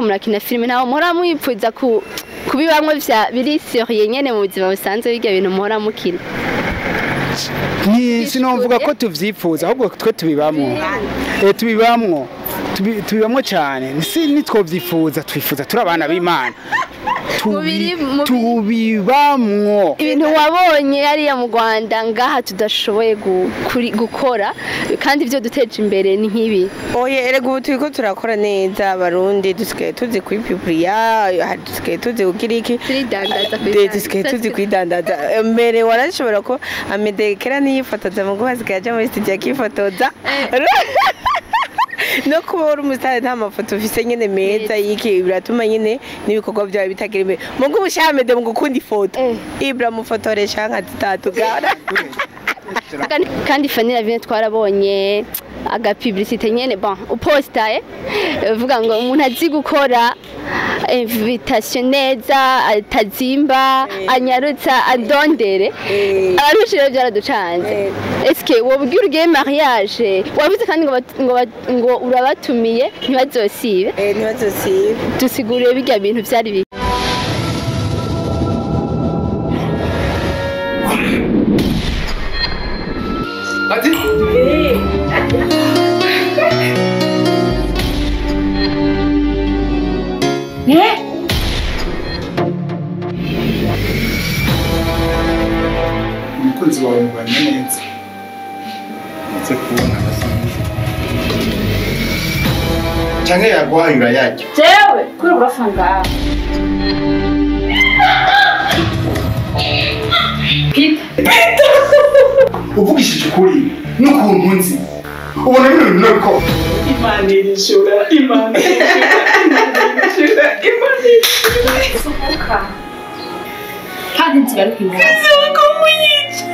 muriko murakina filime naho muhora mwipfuza kubibamwe vya biri sérieux nyene mu buzima busanzwe bijya bintu muhora mukina? Ni sinomvuga ko tuvyifuza, ahubwo twe tubibamwo. Tubibamwo. Tubibamwo cyane. Si nitwovyifuza, twifuza turi abana b'Imana. Tubibamwo. Ibintu wabonye yariya mu Rwanda ngaha tudashoboye gukora kandi ivyo duteje imbere ni nkibi. Oye, erega ubu turiko turakora neza abarundi, dusigaye tuzi kwipipuriya, dusigaye tuzi kugira iki, dusigaye tuzi kwidandaza. Mbere warashobora ko Amede kera niyifotoza, mu guha asigaye aja muri studio akifotoza. No kuba uri umusitari nta mafoto ufise nyene meza y'iki biratuma nyene n'ibikorwa byawe bitagira imbere. Mugo ubushamede mu gukunda ifoto, Ibra mufotoresha nka zitatu gara. Kandi Fanny Lavine twarabonye aga publicité nyene, bon upostaye uvuga ngo umuntu azi gukora invitation neza, atazimba, anyarutsa, adondere. Abantu rero byaraducanze. Eske wobwira ugiye mariage wavuze kandi ngo urabatumiye ntibazosibe? Ntibazosibe. Dusiguriye bijya bintu byari bi. Ati? Umukunzi wawe mubanye neza? Ndetse kubona abasinzi canke yaguhaye urayarya? Jewe kuri urafunga. Uvugishije ukuri n'ukuntu nzi ubona bino bintu nabikora. Imana irishura, Imana irishura, Imana irishura. Sohoka kandi nzigaruka iwawe. Nzakumunyica.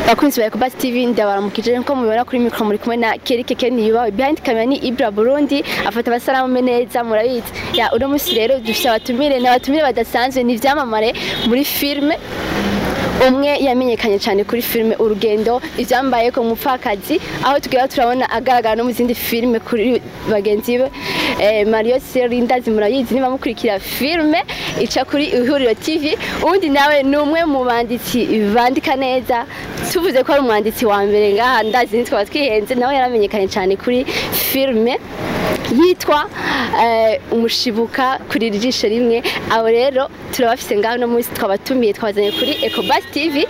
Bakunzi ba Ecobus TV, ndabaramukije nko mubibona kuri micro muri kumwe na Kerike Kenny yubawe, behind camera ni Ibra Burundi afata abasalamu neza murabizi. Ya uno musi rero dufite abatumire n'abatumire badasanzwe, ni ivyamamare muri filme. Umwe yamenyekanye cyane kuri filme Urugendo, ivyambaye ko mupfakazi, aho tugira turabona agaragara no mu zindi filme kuri bagenzi be. Mario Serinda murayizi niba mukurikira filme ica kuri Ihuriro TV. Undi nawe ni umwe mu banditsi bandika neza, tuvuze ko ari umwanditsi wa mbere ngaha ndazi nitwa twihenze, nawe yaramenyekanye cyane kuri filme yitwa Umushibuka kuri ijisho rimwe. Abo rero turabafise ngaho no munsi twabatumiye, twabazanye kuri Ecobus TV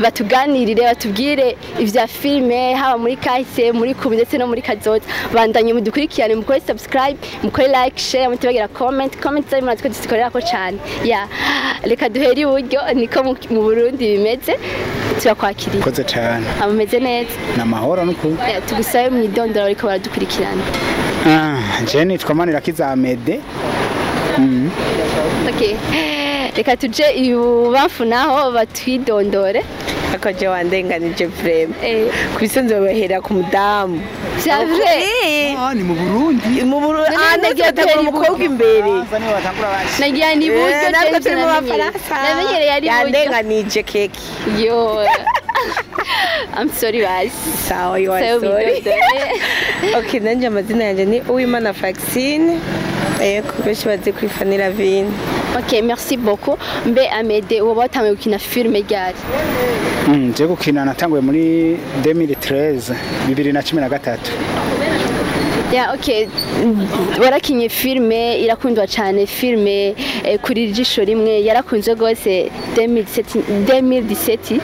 batuganirire, batubwire ivya filme haba muri kahise, muri kubi ndetse no muri kazoza. Bandanye mudukurikirane, mukore subscribe, mukore like, share, mutibagira comment zanyu muratwe dusikorera ko cyane. Ya reka duhere iburyo niko mu Burundi bimeze. Turakwakiriye. Koze cyane. Ameze neza. Na mahoro nuko. Tugusabe mwidondora ariko baradukurikirana. Je nitwa Manirakiza Amede. Okay. Reka tuje ibubamfu naho batwidondore. Akaje wandenganije frame. Kubisanzwe bahera ku mudamu. C'est vrai. Ah, ni mu Burundi. Mu Burundi. Ah, nagiye gutegura umukobwa imbere. Nagiye ni buryo natwe turi mu Bafaransa. Namenyereye ari buryo. Yandenganije keke. Yo. I'm sorry guys. Sawa, you are sorry. Okay, nanje amazina yanje ni Uwimana Francine. Yego, benshi bazi kuri Fanny Lavine. Ok, merci beaucoup. Mbe Amede, wowe watanguye gukina filme ryari? Je gukina natanguye muri 2013, 2013. Ya, okay, warakinye filme irakundwa cyane, filme kuri ijisho rimwe yarakunzwe rwose 2017, 2017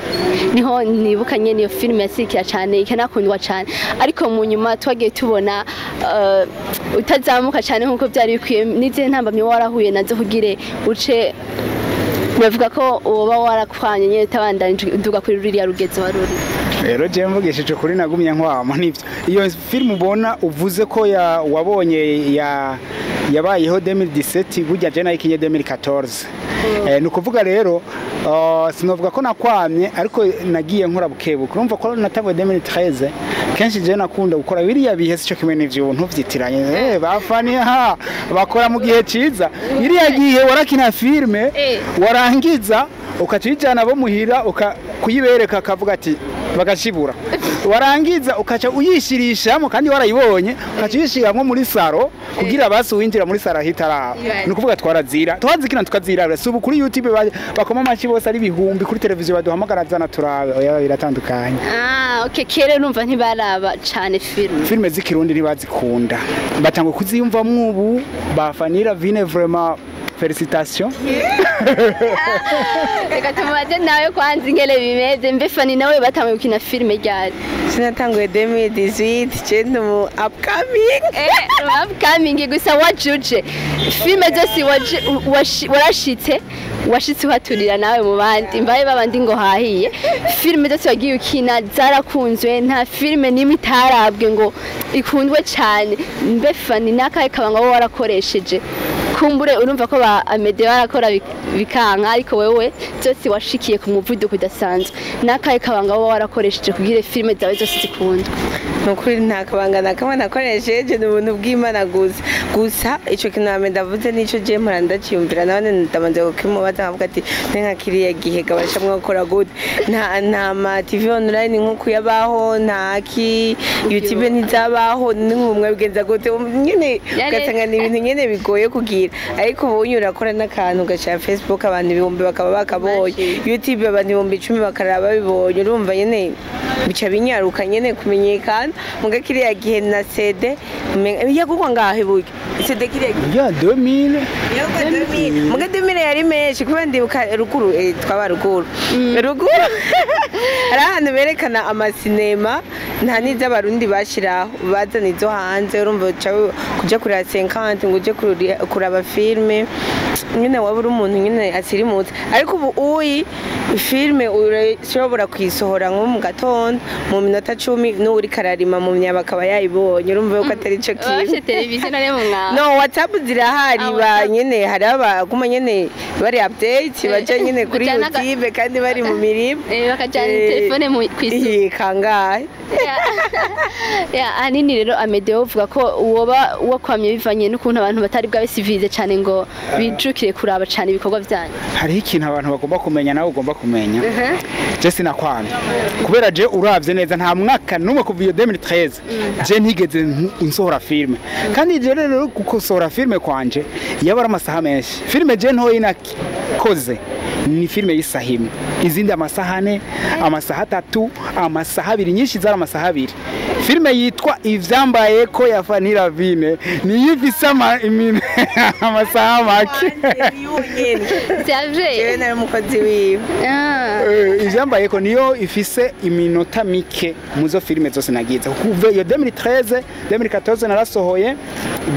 niho nibuka nyene iyo filme yasirikira cyane ikanakundwa cyane, ariko mu nyuma twagiye tubona utazamuka cyane nkuko byari bikwiye. N'izihe ntambamyi warahuye nazo kugire uce bavuga ko uba warakwanye nyene utabandanije uduga kuri ruriya rugezo wari uri? Rero je mvugishije kuri nagumye nkwama nivyo. Iyo film ubona uvuze ko ya wabonye ya yabayeho 2017, burya je nayikinye 2014. Ni ukuvuga rero sinovuga ko nakwamye, ariko nagiye nkora bukebuke. Urumva ko natanguye 2013, kenshi je nakunda gukora biriya bihe sico kimwe n'ivyo ntuvyitiranye. Bafani ha bakora mu gihe ciza, biriya gihe warakina filme warangiza ukacijana bo muhira kuyibereka akavuga ati bagashibura, warangiza ukaca uyishirishamo kandi warayibonye, ukaca uyishiramwo muri saro kugira basi uwinjira muri saro ahitaraba. Ni ukuvuga twarazira twazikina tukazirabira. Si ubu kuri YouTube bakoma amashyi bose ari ibihumbi, kuri televiziyo baduhamagara zana turabe. Oya, biratandukanye. Ah, okay, kera numva ntibaraba cane filme. Filme z'ikirundi ntibazikunda, batangwa kuziyumvamwo ubu. Bafanira vine, vraiment félicitations. Reka tumubaze nawe kwanza ingene bimeze. Mbe Fani, nawe batanguye gukina filme ryari? Sinatanguye 2018, je ndi mu upcoming. Upcoming gusa wajuje filme zose warashitse washitse uhaturira nawe mu bandi mbaye babandi ngo hahiye. Filme zose wagiye ukina zarakunzwe, nta filme n'imwe itarabwe ngo ikundwe cyane. Mbe Fani, n'akahe kabanga wowe warakoresheje? Kumbure urumva ko ba Amede barakora bikanka, ariko wewe zose washikiye ku muvuduko udasanzwe. N'akahe kabanga wowe warakoresheje kugira filme zawe zose zikundwe? Ni ukuri nta kabanga na kamwe nakoresheje, ni ubuntu bw'Imana gusa. Gusa ico kintu hame ndavuze nico je mpora ndaciyumvira, nawe ndabanza kukimubaza nkavuga ati nte nka kiriya gihe gabasha mwakora gute? Nta ma TV online nk'uko yabaho, nta ki YouTube ntizabaho, ni nk'umwe bigenza gute nyene? Ugasanga ni ibintu nyene bigoye kugira, ariko ubu urakora n'akantu ugashyira Facebook, abantu ibihumbi bakaba bakabonye, YouTube abantu 10,000 bakaraba babibonye. Urumva nyene bica binyaruka nyene kumenyekana. Muga kiriya gihe na CD yagurwa ngahe burya CD kiriya gihe? Ya 2000. Yagurwa 2000, muga 2000 yari menshi kubera ndibuka ruguru, twaba ruguru ruguru hari ahantu berekana amasinema, nta n'iz'abarundi bashiraho, bazana izo hanze. Urumva uca kuja kureba 50 ngo uje kuraba filme nyine, waba uri umuntu nyine asirimutse. Ariko ubu uyi filme urashobora kuyisohora nko mu gatondo, mu minota 10 n'uri kararima mu myaba akaba yayibonye. Urumva yuko atari ico bafite kintu. Televiziyo nari mu mwawe? No, WhatsApp zirahari. Ah, ba WhatsApp. Nyene hari abaguma nyene bari update, baja nyene kuri YouTube kandi bari mu mirima. Bakajana telefone kw'isuku. Kangahe? Ya, ahanini rero Amedeo uvuga ko woba wakwamye bivanye n'ukuntu abantu batari bwabe civilisé cyane ngo bijukire kuraba cyane ibikorwa byanyu. Hariho ikintu abantu bagomba kumenya, nawe ugomba kumenya. Je sinakwamye kubera je uravye neza nta mwaka n'umwe kuva iyo 2013 je ntigeze nsohora filme. Kandi je rero gukosohora filme kwanje yaba ari amasaha menshi. Filme je ntoyi nakoze ni filme y'isaha imwe, izindi amasaha 4, amasaha 3, amasaha 2, nyinshi zari amasaha 2. Filme yitwa Ivyambaye ko ya Fanny Ravine niyo ifise amasaha make. C'est vrai. Jewe nari umukozi wiwe. Ah. Ivyambaye ko niyo ifise iminota mike muzo filime zose nagize kuva iyo 2013. 2014 narasohoye,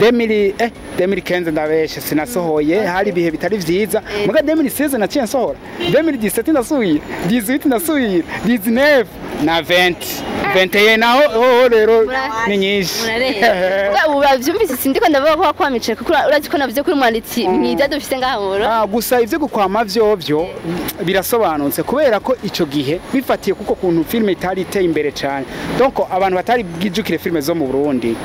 2000 2015 ndabeshe sinasohoye, hari ibihe bitari vyiza. Muga 2016 naciye nsohora, 2017 ndasubiye, 18 ndasubiye, 19 na 20 21 naho oh, rero ni nyinshi. Murareba ubu bavyumvise, sindiko ndavuga ko wakwamice kuko urazi ko navuze ko uri umwanditsi mwiza dufise ngaha mu Burundi. Ah, gusa ivyo gukwama vyovyo birasobanutse kubera ko ico gihe bifatiye kuko kuntu filme itari iteye imbere cyane, donc abantu batari bwijukire filme zo mu Burundi,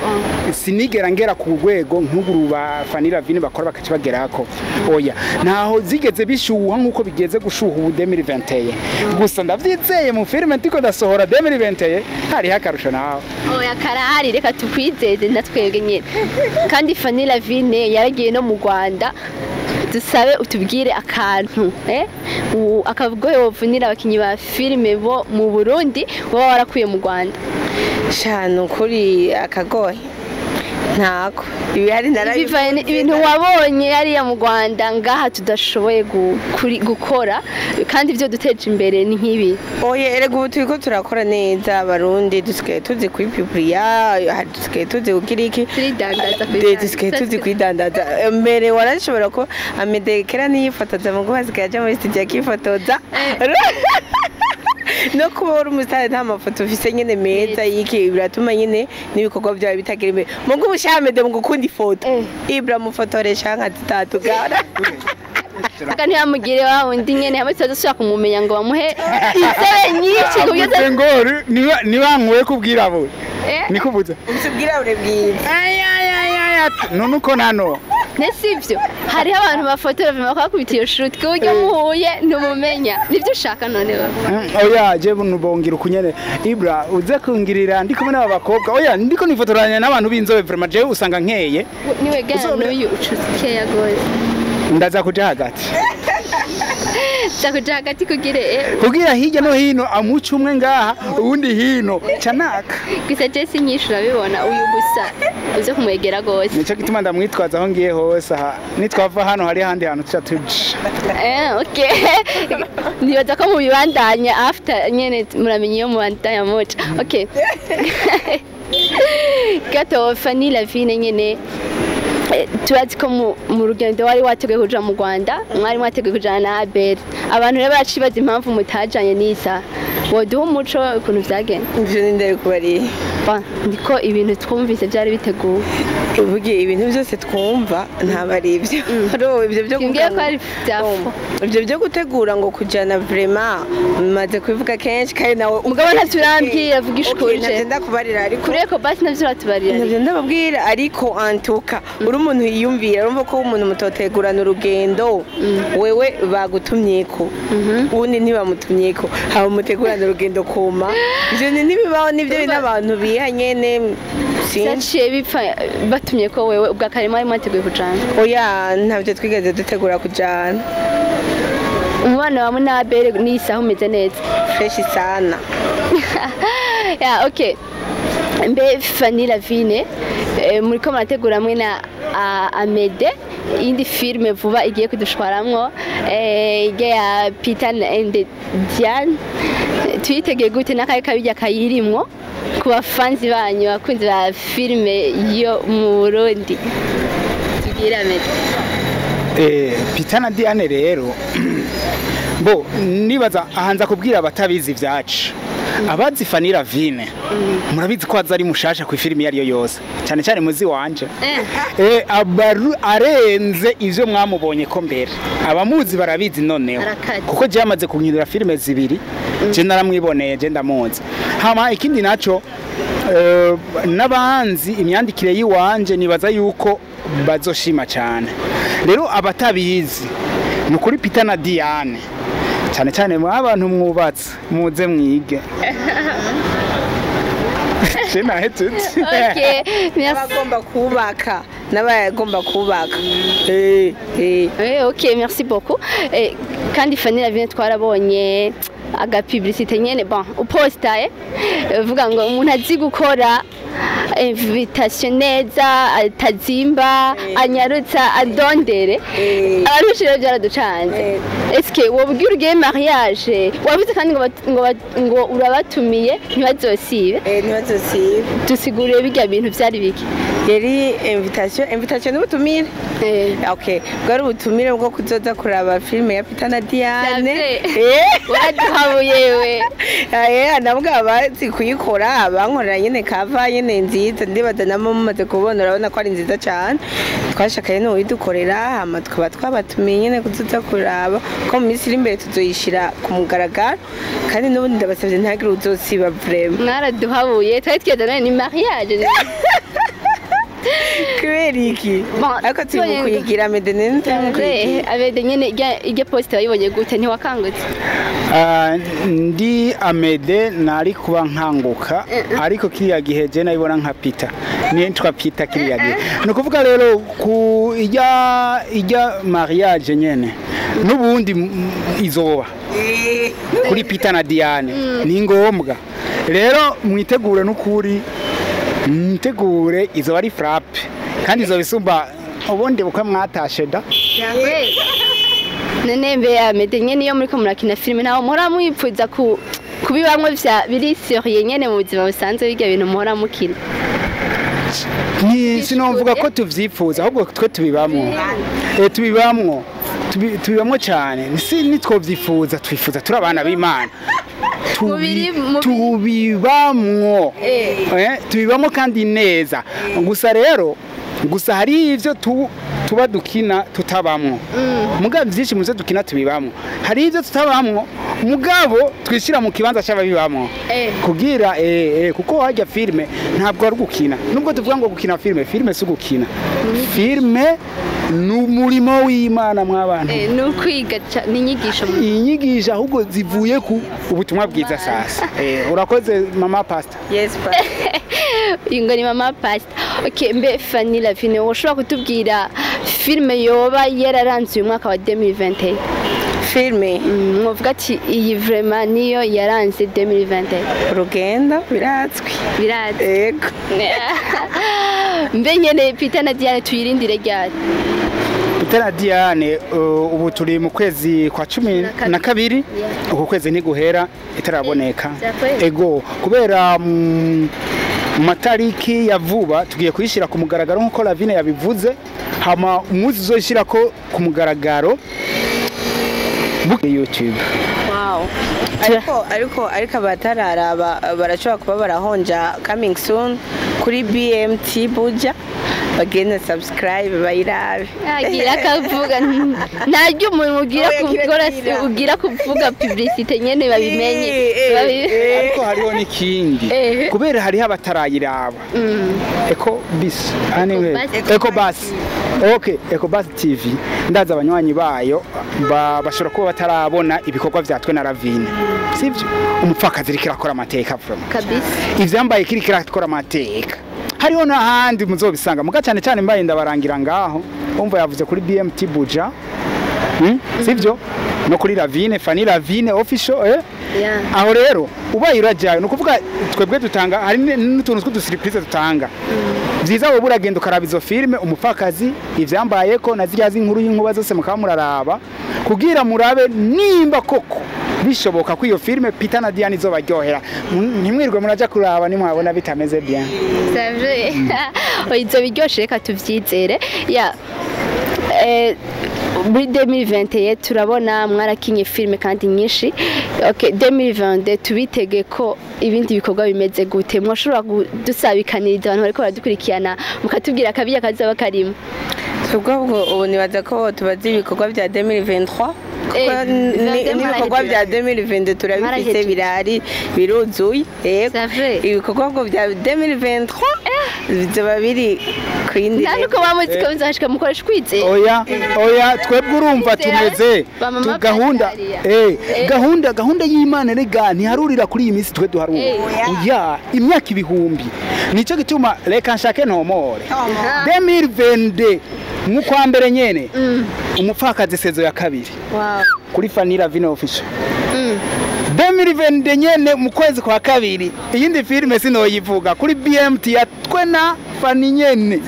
sinigera ngera ku rwego nk'uguru ba Fanny Ravine bakora bakaca bagerako. Oya, ntaho zigeze bishuha nkuko bigeze gushuha ubu 2021. Gusa ndavyizeye mu filme ndiko ndasohora 2021 hariho akarusho nawe. Oya, karahari, reka tukwizeze na twebwe nyene. Kandi Fanny Lavine yaragiye no mu Rwanda, dusabe utubwire akantu akagoye wovunira abakinyi ba filime bo mu Burundi baba warakuye mu Rwanda. Shana ukuri akagoye Ntako ibihari Bivanye ibintu wabonye hariya mu Rwanda ngaha tudashoboye gukora kandi ibyo duteje imbere ni nk'ibi. Oye, erega ubu turiko turakora neza, abarundi dusigaye tuzi kwipipuriya, dusigaye tuzi kugira iki, Turidandaza. Dusigaye tuzi kwidandaza. Mbere warashobora ko Amede kera niyifotoza, mu guha asigaye aja muri studio akifotoza. No kuba uri umusitari nta mafoto ufise nyene meza y'iki, biratuma nyene n'ibikorwa byawe bitagira imbere. Mugu ubushamede mu gukunda ifoto, Ibra mufotoresha nka zitatu gara. Aka ntiyamugire wa wundi nyene hamwe tutazosubira kumumenya ngo bamuhe intebe nyinshi ku buryo Avuze ngo niba nkuye kubwirabura nikuvuze Ufise ubwirabure bwiza. None uko nano Nese ivyo hariho abantu bafotora bakakubita iyo shoot ku buryo muhuye ntumumenya nibyo ushaka none wewe. Oya, je nubongira ukunyene Ibra uze kungirira ndi kumwe n'aba bakobwa. Oya, ndiko nifotoranya n'abantu b'inzobe, vraiment jewe usanga nkeye. Niwe gana n'uyu ucukeya gose. Ndaza kuja hagati. Za kuja hagati kugire Kugira hirya no hino amuca umwe ngaha uwundi hino canaka. Gusa je sinyinshi urabibona, uyu gusa uze kumwegera gose. Nico gituma ndamwitwaza aho ngiye hose. Aha nitwava hano hari ahandi hantu tuca tuja. Okay, nibaza ko mubibandanya after nyene muramenya iyo mubandanya muca. Okay, gato Fanny Lavine nyene, turazi ko mu rugendo wari wateguye kuja mu Rwanda mwari mwateguye kujana na Abel. Abantu rero baracibaza impamvu mutajanye n'isa, woduha umuco ukuntu vyagenda? Ivyo ni ndabikubariye. Bon, niko ibintu twumvise byari biteguwe. Uvuge ibintu byose twumva ntabwo ari ibyo. Ro, ibyo byo Kimbwiye kuvuga ko ari ngo- Ibyo byo gutegura ngo kujana, vraiment maze kubivuga kenshi kandi nawe Mugabo ntaturambwira, vugisha Okay, ukuri. ntavyo ndakubarira ariko Kuri Eco Bus navyo uratubarira. Ntabyo ndababwira, ariko antuka uri umuntu yiyumvira, urumva ko umuntu mutotegurana urugendo, wewe bagutumyeko uwundi ntibamutumyeko, haba mutegurana urugendo kuma ivyo ni ntibibaho, nibyo bintu abantu biha nyene, sinzi. Vyaciye bipfa batumye ko wewe ubwa kare mwari mwateguye kujana? Oya, ntabyo twigeze dutegura kujana. Umubano wawe na Abel n'isaha umeze neza? Fresh sana. Ya, okay. Mbe Fanny Lavine, muriko murategura hamwe na Amede iyindi filme vuba igiye kudushwaramwo, ijya ya Peter and Diane. Tuyitegeye gute n'akahe kabirya kayirimwo ku bafanzi banyu, abakunzi ba filme yo mu Burundi? Tubwire, Amede. Peter na Diane rero, bo nibaza ahanza kubwira abatabizi ivyacu. Abazi Fanny Lavine murabizi ko aza ari mushasha ku filimi iyo ariyo yose, cyane cyane muzi wanje. Abaru arenze ivyo mwamubonye ko mbere, abamuzi barabizi noneho. Arakaze. Kuko je yamaze kunkindura filime zibiri, je naramwiboneye, je ndamuzi. Hama ikindi naco, n'abanzi imyandikire yiwanje nibaza yuko bazoshima cyane. Rero abatabizi ni ukuri, Peter na Diane, cyane cyane mwa abantu mwubatse, muze mwige. Je nahejeje. Okay, merci. N'abagomba kubaka, n'abagomba kubaka. Ok, merci beaucoup. Kandi Fanny Lavine, twarabonye aga publicité nyene, bon, uposta uvuga ngo umuntu azi gukora invitation neza, atazimba, anyarutsa, adondere. Abantu benshi rero byaraducanze. Eske wobwira ugiye mariage wavuze kandi ngo urabatumiye ntibazosibe? Ntibazosibe. Dusigurire bijya bintu byari biki? Yari invitation n'ubutumire. Okay, bwari ubutumire bwo kuzoza kuraba filime ya Peter na Diane. Savye. Waraduhabuye we. Nabwo abazi kuyikora bankorera nyene kava nyene nziza, ndibaza namo mumaze kubona, urabona ko ari nziza cyane. Twashakaye n'uwidukorera, hama tukaba twabatumiye nyene kuzoza kuraba ko mu minsi iri imbere tuzoyishira ku mugaragaro. Kandi n'ubundi ndabasabye ntagire uzosiba, vraiment. Mwaraduhabuye, twari twigeze none ni mariage. Kubera iki? Bon, ariko turi mu kuyigira medene, turi mu kuyigira. Abede nyene irya poste wayibonye gute? Ntiwakangutse? Ah, ndi Amede nari kuba nkanguka, ariko kiriya gihe je nabibona nka Peter, nitwa Peter kiriya gihe. Ni ukuvuga rero ku ijya mariage nyene n'ubundi izoba kuri Peter na Diane, ni ngombwa rero mwitegure n'ukuri. Mtegure izo ari frappe kandi izo bisumba ubundi bukwe mwatashe da. None mbe ya Mede nyene iyo muriko murakina filime ntaho muhora mwipfuza ku kubibamwe vya biri sérieux nyene mu buzima busanzwe, bijya bintu muhora mukina? Ni sinomvuga ko tuvyifuza, ahubwo twe tubibamwo, tubibamwo, tubibamwo cyane. Si nitwovyifuza, twifuza turi abana b'Imana. Tubibamwo, tubibamwo kandi neza. Gusa rero gusa hari ivyo tuba dukina tutabamwo, mugabo vyinshi muze dukina tubibamwo. Hari ivyo tutabamwo, mugabo twishira mu kibanza cy'ababibamwo kugira kuko hajya filme ntabwo ari gukina. Nubwo tuvuga ngo gukina filme, filme si gukina, filme ni umurimo w'Imana mw'abantu. Ni ukwiga, ni inyigisho. Inyigisho ahubwo zivuye ku ubutumwa bwiza. Sasa urakoze mama pastor. Yes pastor. Ingo ni mama pastor. Okay, mbe Fanny Lavine, ushobora kutubwira filme yoba yararanze uyu mwaka wa 2021? Filme mwovuga ati iyi vraiment niyo yaranze 2021? Urugendo biratswi. Biratswi. Yego. Mbe nyene Peter na Diane tuyirindire ryari? Peter na Diane ubu turi mu kwezi kwa 12, uku kwezi ntiguhera itaraboneka. Ego, kubera mu matariki ya vuba tugiye kuyishira ku mugaragaro nkuko Lavine yabivuze. Hama umunsi uzoyishira ko ku mugaragaro YouTube. Wow. Ariko abatararaba barashobora kuba barahonja coming soon kuri BMT Buja, bagende subscribe bayirabe. Agira kavuga ntaryo umuntu ugira kugora ugira kuvuga publicité nyene babimenye. Ariko hariho n'ikindi, kubera hariho abatarayiraba Eco Bus, anyway Eco Bus, okay, Eco Bus TV, ndaza abanywanyi bayo bashobora kuba batarabona ibikorwa vyatwe na Ravine, sivyo? Umupfakazi iriko irakora amateka from kabisa, ivyambaye kiriko irakora amateka. Hariho n'ahandi muzobisanga muga cyane cyane mbaye ndabarangira ngaho. Umva yavuze kuri BMT Buja, sivyo? No kuri Ravine, Fanny Lavine official. Aho rero ubaye urajayo, no kuvuga twebwe dutanga hari n'utuntu tw'udusurprise dutanga vyiza. Wowe uragenda ukaraba izo filme umupfakazi ivyambaye ko na zirya z'inkuru y'inkuba zose mukaba muraraba kugira murabe nimba koko bishoboka ko iyo filme Peter na Diane izobaryohera. Ntimwirwe muraja kuraba nimwabona bitameze bien. C'est vrai. Izo biryoshe, reka tuvyizere. Ya muri 2021 turabona mwarakinye filme kandi nyinshi. Okay, 2022 tubitege ko ibindi bikorwa bimeze gute? Mwashobora kudusabikaniriza abantu bariko baradukurikirana mukatubwira akabiya kazoba karimo? Ubwo ubu nibaza ko tubazi ibikorwa bya 2023, kuko n'ibikorwa bya 2022 turabifise, birari biruzuye. Yego, ibikorwa ngo bya 2023 bizoba biri kuyindi. Nta nuko bamuzi ko bizashika mukoresha kwizera. Oya oya, twebwe urumva tumeze gahunda gahunda y'Imana rega ntiharurira kuri iyi minsi twe duharura, oya, imyaka ibihumbi. Nico gituma reka nshake ntomore 2022 mu kwa mbere nyene umupfakazi sezo ya kabiri kuri Fanny Lavine official. 2022 nyene mu kwezi kwa kabiri iyindi filme sinoyivuga kuri BMT ya twe na Fanny nyene.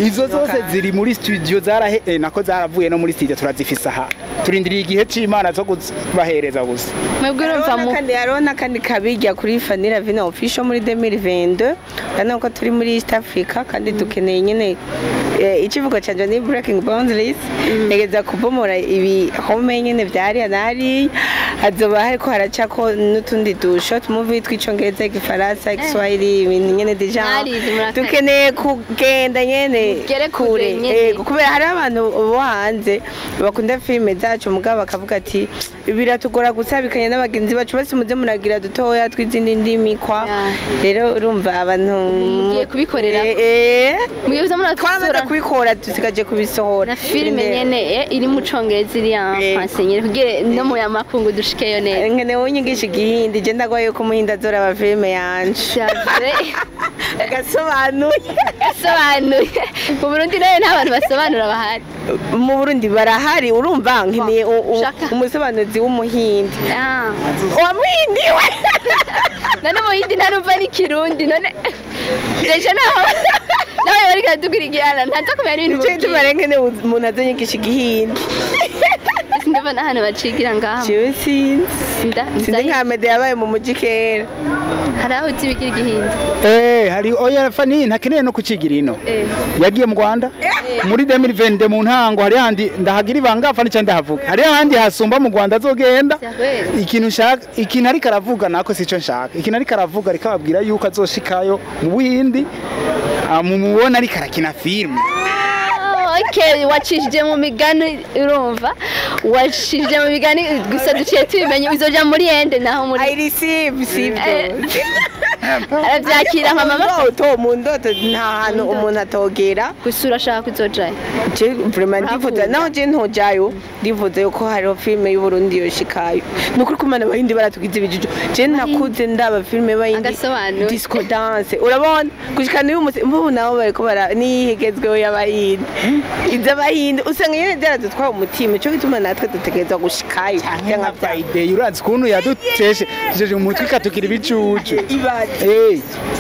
Izo zose ziri muri studio zarahe, nako zaravuye no muri studio turazifisa aha, turindiriye igihe c'Imana zo kubahereza gusa. Mwebwe urumva mu kandi hariho n'akandi kabirya kuri Fanny Lavine official muri 2022, urabona ko turi muri East Africa kandi dukeneye nyene ikivugo canje ni breaking boundaries, ntegeza kubomora ibihome nyene vyari nari hazoba hariko haracako n'utundi du short movie tw'icongereza, igifaransa, igiswahili, ibintu nyene deja dukeneye kugenda nyene kure, kubera hari abantu bo hanze bakunda filime zacu mugabo bakavuga ati biratugora gusabikanya n'abagenzi bacu bose muze muragira dutoya tw'izindi ndimi kwa. Rero urumva abantu mugiye kubikorera, mugiye murakora kubikora, dusigaje kubisohora na filime nyene iri mu congereza iri en français nyene kugira no mu yamakungu dushikeyo neza. Nkene wonyigisha igihindi je ndagwaye ko muhinda azora aba filime yanje agasobanuye. Gasobanuye mu Burundi nayo nta bantu basobanura bahari. Mu Burundi barahari, urumva nkeneye umusobanuzi w'umuhindi. Wa muhindi we. None muhindi ntarumva n'ikirundi none deja naho nawe bariko aradukurikirana ntaza kumenya n'ibintu Nico gituma rero ngene umuntu azonyigisha igihindi. Ndabona ahantu bacigira ngaha. Jewe sinzi. Sinzi nka Amede yabaye mu muji kera. Hari aho uzi bigira igihindi. Hari oya Fani ntakeneye no kucigira ino. Yagiye mu Rwanda muri 2020 mu ntango hari handi ndahagira ibanga Fani cyane ndahavuga. Hari handi hasumba mu Rwanda azogenda. Ikintu nshaka ikintu ariko aravuga nako sico nshaka. Ikintu ariko aravuga ariko ababwira yuko azoshikayo mu Buhindi mumubona ariko arakina filme. Okay, wacishije mu migani urumva wacishije mu migani gusa duciye tubimenye uzoja muri ende naho muri I receive sibyo aravyakira nka mama ndoto mu ndoto nta hantu umuntu atogera gusa urashaka kuzojayo. Je vraiment ndifuza naho je ntojayo ndifuza yuko hariho filme y'u Burundi yoshikayo nukuri kumana abahindi baratugize ibijuju je nakuze ndaba filme y'abahindi disco dance urabona gushika n'uyu munsi mbubu nabo bariko bara nihegezweho y'abahindi iz'abahindi usanga nyene byaradutwaye umutima ico gituma natwe dutegerezwa gushikayo cyangwa Friday urazi ukuntu yadutesheje umutwe ikatugira ibijuju.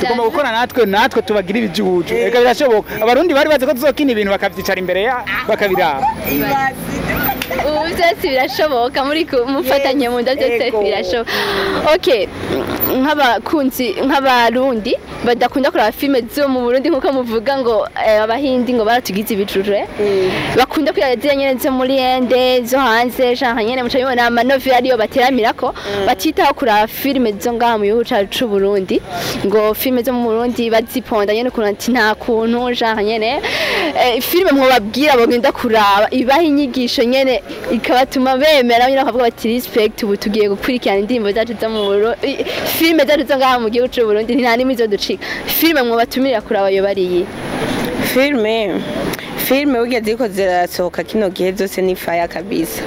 Tugomba gukora natwe tubagira ibijuju. Eka birashoboka abarundi bari bazi ko tuzokina ibintu bakavyicara imbere ya bakabiraba. Ubu byose birashoboka muri mufatanye mu nda byose birashoboka. Okay, nk'abakunzi nk'abarundi badakunda kuraba filme zo mu Burundi nkuko muvuga ngo abahindi ngo baratugize ibijuju bakunda kuraba ziriya nyene zo muri ende zo hanze canke nyene muca bibona amanovi ariyo bateramirako batitaho kuraba filme zo ngaha mu gihugu cacu c'u Burundi ngo filme zo mu Burundi baziponda nyene ukuntu ati nta kuntu canke nyene filme mwobabwira bogenda kuraba ibaha inyigisho nyene ikabatuma bemera nyene bakavuga bati respect ubu tugiye gukurikirana indirimbo zacu zo mu Burundi filme zacu zo ngaha mu gihugu c'u Burundi nta nimwe izoducika. Filme mwobatumirira kuraba yo bariye filme burya ziriko zirasohoka kino gihe zose ni fire kabisa.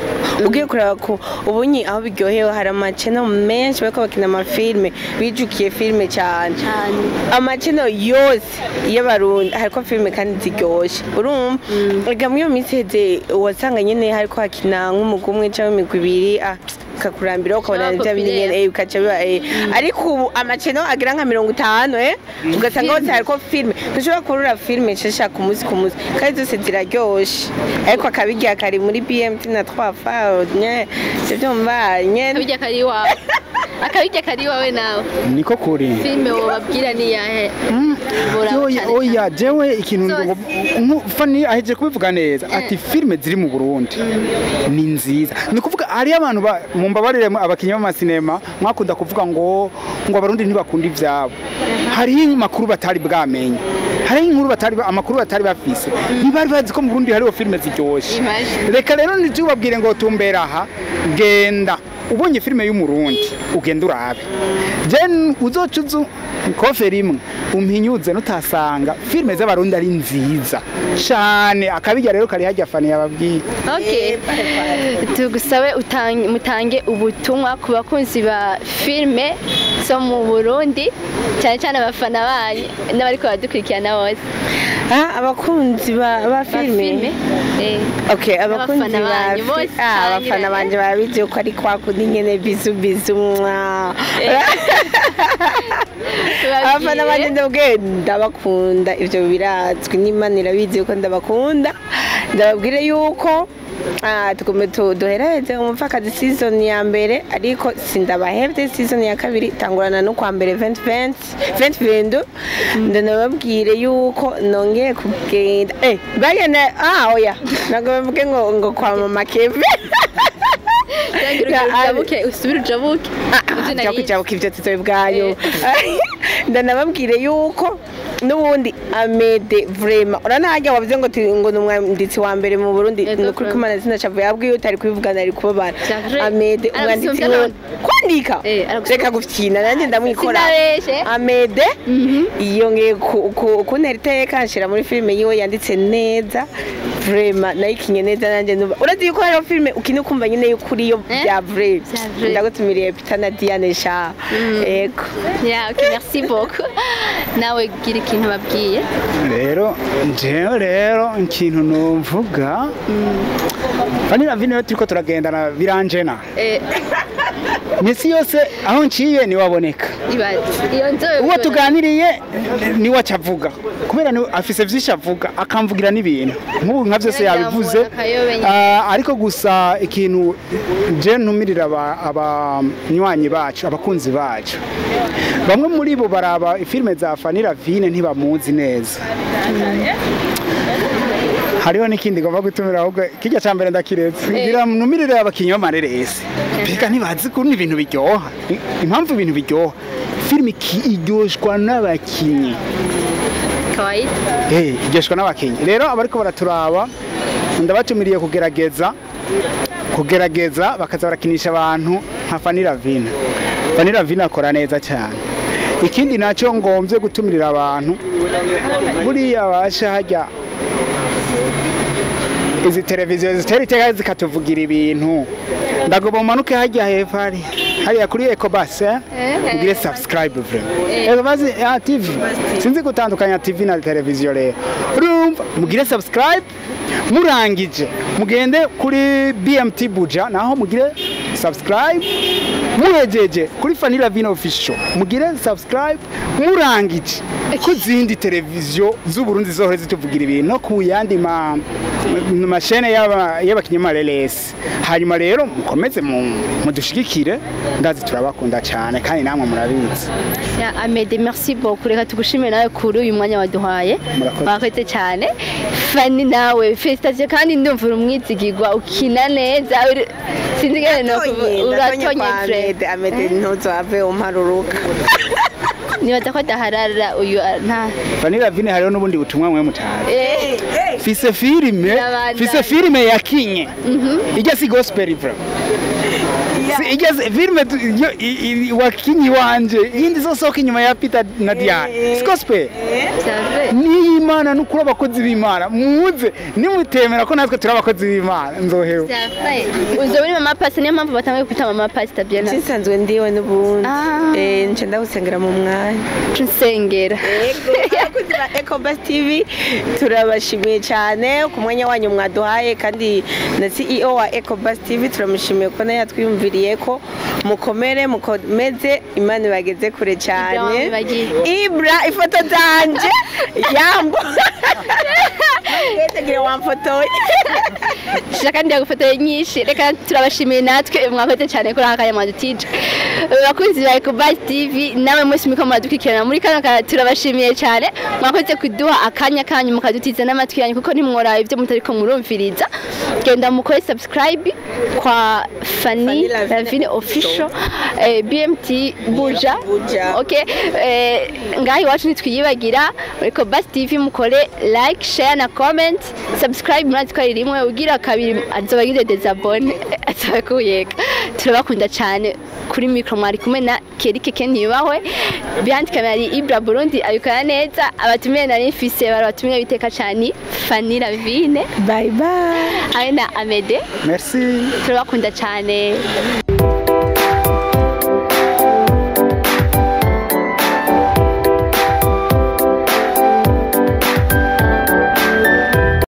Ugiye kuraba ko ubunyi aho biryohewe hari amachannel menshi bariko bakina amafilme bijukiye filme cyane amachannel yose y'abarundi hariko filme kandi ziryoshe urumva ega muri iyo minsi iheze wasanga nyene hariko hakina nk'umugwi umwe canke imigwi ibiri kakurambira ukabona bya bindi nyene ukaca biba ariko ubu amachannel agira nka 50 ugasanga hose hariko filme ntushobora kurura filme nshasha ku munsi kandi zose ziraryoshe ariko akabirya kari muri BMT na 3 fa nye sivyo mba nye akabirya kari iwawe akabirya kari iwawe nawe niko kuri filme wobabwira ni yahe oya jewe ikintu Fani aheje kubivuga neza ati filme ziri mu Burundi ni nziza ni kuvuga hari abantu mumbabarire abakinyi b'amasinema mwakunda kuvuga ngo abarundi ntibakunda ivyabo hari amakuru batari bwamenye hari inkuru batari amakuru batari bafise ntibari bazi ko mu Burundi hariho filme ziryoshe reka rero nitubabwire ngo tumbera aha genda ubonye filme y'umurundi ugenda urabe je uzocuzu kofe rimwe umpinyuze nutasanga filme z'abarundi ari nziza cyane akabijya rero kari hajya Fani yababwiye. Okay, tugusabe mutange ubutumwa ku bakunzi ba filme zo mu Burundi cyane cyane abafana banyu n'abariko badukurikirana bose. Abakunzi ba filme okay abakunzi ba abafana banje barabizi ko ari kwa kundi nyene bizu bizu mwa abafana banje ndabwe ndabakunda ivyo birazwi n'Imana irabizi ko ndabakunda ndababwire yuko tugume duhereze umupfakazi season ya mbere ariko sindabahevye season ya kabiri tangurana no kwa mbere 2020 2022 ndanababwire yuko nongeye kugenda bagenda oya nagomba mvuge ngo kwa mama Kevin ujabuke usubire ujabuke ujabuke ivyo tutobwayo ndanababwire yuko nubundi Amede vraiment uranahajya wavuze ngo ngo numwanditsi wa mbere mu Burundi nukuri kumana zina yabwiye utari kubivugana ari kubabara Amede umwanditsi kwandika reka gufyina nanjye ndamwikora Amede yongeye kuntera iteka nshira muri filime yiwe yanditse neza vraiment nayikinye neza nanjye numva urazi yuko hariho filime ukina ukumva nyine yuko uriyo bya vrai ndagutumiriye Peter na Diane sha yego yeah okay merci beaucoup nawe gira ikintu babwiye rero njewe rero ikintu numvuga Vanilla Vino turiko turagendana biranjena Misi yose aho nciye niwaboneka. Iyo nzobe uwo tuganiriye niwe acavuga kubera ni afise vyinshi avuga akamvugira n'ibintu nk'ubu nka vyose yabivuze. Ariko gusa ikintu je ntumirira abanywanyi bacu, abakunzi bacu, bamwe muri bo baraba filime za Fanny Lavine ntibamuzi neza. Hariho n'ikindi ngomba gutumira ahubwo kijya ca mbere ndakiretse ngira ntumirire abakinyi b'amareresi mbega ntibazi ko ibintu biryoha. Impamvu ibintu biryoha, filime iryoshwa n'abakinyi. Kawaida. Iryoshwa n'abakinyi. Rero abariko baraturaba ndabatumiriye kugerageza bakaza barakinisha abantu nka Fanny Lavine. Fanny Lavine akora neza cyane. Ikindi nacyo ngomvye gutumirira abantu, buriya basha hajya izi televiziyo zitera iteka zikatuvugira ibintu, ndagomba umanuke hajya hepfo hariya kuri Ecobus, ugire subscribe vraiment. Ecobus ya TV, sinzi gutandukanya TV na televiziyo. Rero urumva mugire subscribe, murangije mugende kuri BMT Buja naho mugire subscribe, muhejeje kuri Fanny Lavine Official mugire subscribe, murangije ku zindi televiziyo z'u Burundi zohore zituvugira ibintu no ku yandi mashene y'abakinyamareresi. Hanyuma rero mukomeze mudushigikire, ndazi turabakunda cyane kandi namwe murabizi. Ya Amede, merci beaucoup, reka tugushimire nawe kuri uyu mwanya waduhaye, wakoze cyane. Fanny nawe félicitations, kandi ndumva uri umwizigirwa, ukina neza, sinzi ngene no uratonye. Amede, Amede ntuzave umparuruka. Nibaza ko adaharara uyu nta Fanny Lavine. Hariho n'ubundi butumwa mwe mutazi. Fise filime, fise filime yakinye ijya si gospel vraiment, ijya filime wakinyi wanje iyindi zosoka inyuma ya Peter na Diane si gospel. Ni Imana n'ukuri, abakozi b'Imana muze nimutemera ko natwe turi abakozi b'Imana nzohewe. Uzo uri mama pastor, niyo mpamvu batangiye kwita mama pastor bien. Sinsanzwe ndiwe n'ubundi, nce ndagusengera mu mwanya. Nsengera. Abakozi ba Ecobus TV turabashimiye cyane ku mwanya wanyu mwaduhaye, kandi na CEO wa Ecobus TV turamushimiye ko nawe yatwiyumviriye ko mukomere mukomeze, Imana ibageze kure cyane. Ibra ifoto zanje yambo tegire wamfotoye. Shaka ndi yagufotoye nyinshi. Reka turabashimiye natwe, mwakoze cyane kuri aka kanya mwadutije. Abakunzi ba Ecobus TV nawe mwese muriko muradukurikirana muri kano kanya, turabashimiye cyane, mwakoze kuduha akanya kanyu mukadutiza n'amatwi yanyu, kuko ntimworaba ibyo mutariko murumviriza. Genda mukore subscribe kwa Fanny Lavine Official, BMT Buja. Okay, ngaho iwacu ntitwiyibagira muri Ecobus TV, mukore like, share na comment, subscribe. Murazi ko ari rimwe, ugira kabiri azoba agize désabonner, azoba kuyeka. Turabakunda cyane. Kuri micro mwari kumwe na Kerike Keniyubahwe, behind camera ari Ibra Burundi abikora neza. Abatumiye nari mfise bari abatumiye biteka cyane, Fanny Lavine, bye bye, ari na Amede. Merci, turabakunda cyane.